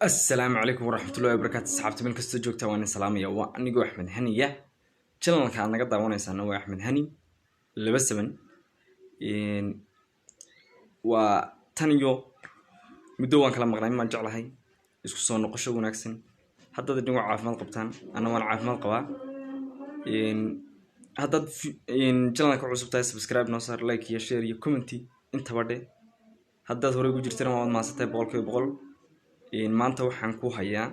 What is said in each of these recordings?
Asalaamu calaykum waraxmatullahi wabarakaatu. Asxaabta meel kastoo joogta waan idin salaamaya. Waa anigoo Axmed Haniya. Channelka aad naga daawanaysaana waa Axmed Hani 27. Waa tan iyo muddo waan kala maqnay, maan jeclahay isku soo noqosho wanaagsan. Haddaad idinku caafimaad qabtaan, anna waan caafimaad qabaa. Haddaad channelka cusub tahay, subscribe noo saar, like iyo share iyo comment intaba dhe. Haddaad horey ugu jirtana, waad mahadsantahay 100%. Maanta waxaan ku hayaa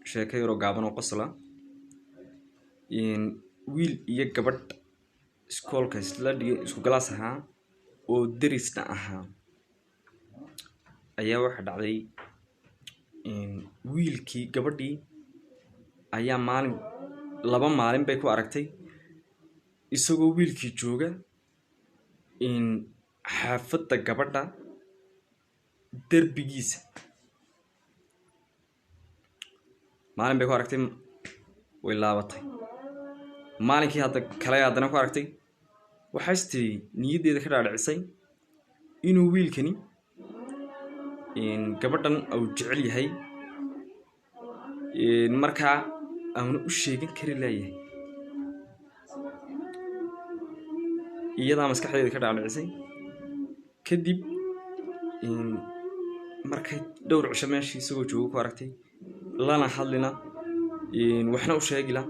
sheeko yaroo gaaban oo qosla. Wiil iyo gabadh iskoolka isla dhigay, isku galaas ahaa oo derisna ahaa, ayaa waxaa dhacday wiilkii gabadhii ayaa maalin, 2 maalin bay ku aragtay isagoo wiilkii jooga xaafadda gabadha derbigiisa. Maalin bay ku aragtay, way laabatay. Maalinkii hadda kale haddana ku aragtay. Waxay tiri, niyaddeeda ka dhaadhicisay inuu wiilkani gabadhan uu jecel yahay, markaa aanu u sheegan kari laayahay. Iyadaa maskaxdeeda ka dhaadhicisay. Kadib markay dhowr cisho meeshii isagoo joogo ku aragtay, lana hadlina, waxna u sheegila,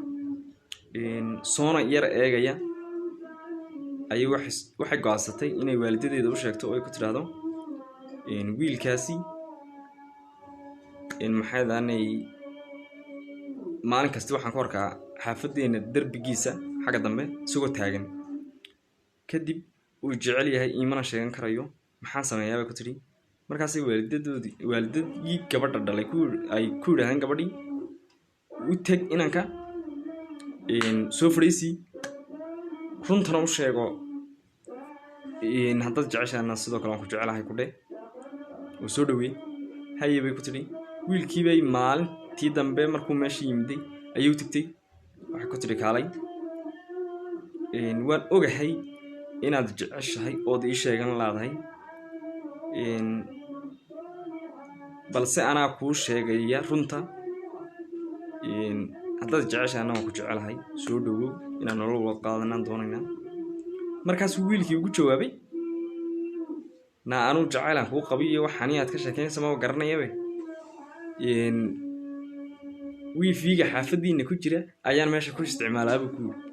soona yar eegaya, ayay waxay go-aansatay inay waalidadeeda u sheegto oo ay ku tidhaahdo wiilkaasi maxay daanay, maalin kasta waxaan ku arkaa xaafadeena derbigiisa xagga dambe isagoo taagan. Kadib uu jecel yahay, iimana sheegan karayo, maxaan sameeyaa, bay ku tidhi. Markaasay waalidadoodii, waalidadii gabadha dhalay, ay ku yidhahdeen gabadhii: "U teg inanka, soo fadhiisii, runtana u sheego. Haddaad jeceshaana, sidoo kale waan ku jecelahay ku dheh oo soo dhaweey." "Haye," bay ku tidhi. Wiilkiibay maalintii dambe markuu meesha yimiday ayay u tegtay. Waxay ku tidhi: "Kaalay, waan ogahay inaad jeceshahay ood ii sheegan laadahay, balse anaa kuu sheegaya runta. Haddaad jeceshahay, waan ku jecelahay, soo dhawow, inaan nolol wada qaadanaan doonaynaa." Markaasuu wiilkii ugu jawaabay: "Naa, anuu jacaylaan kuu qabiy iyo waxani aad ka sheekeynaysa maba garanayabe. Wifiga xaafadiina ku jira ayaan meesha ku isticmaalaa," buu ku yidhi.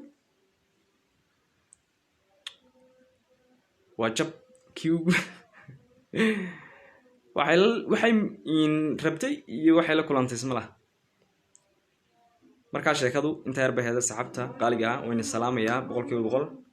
Waa jab kii ugu waxay rabtay iyo waxay la kulantay isma laha. Markaa sheekadu intaa yar bay heeda. Saxabta qaaliga ah, wayna salaamayaa 100%.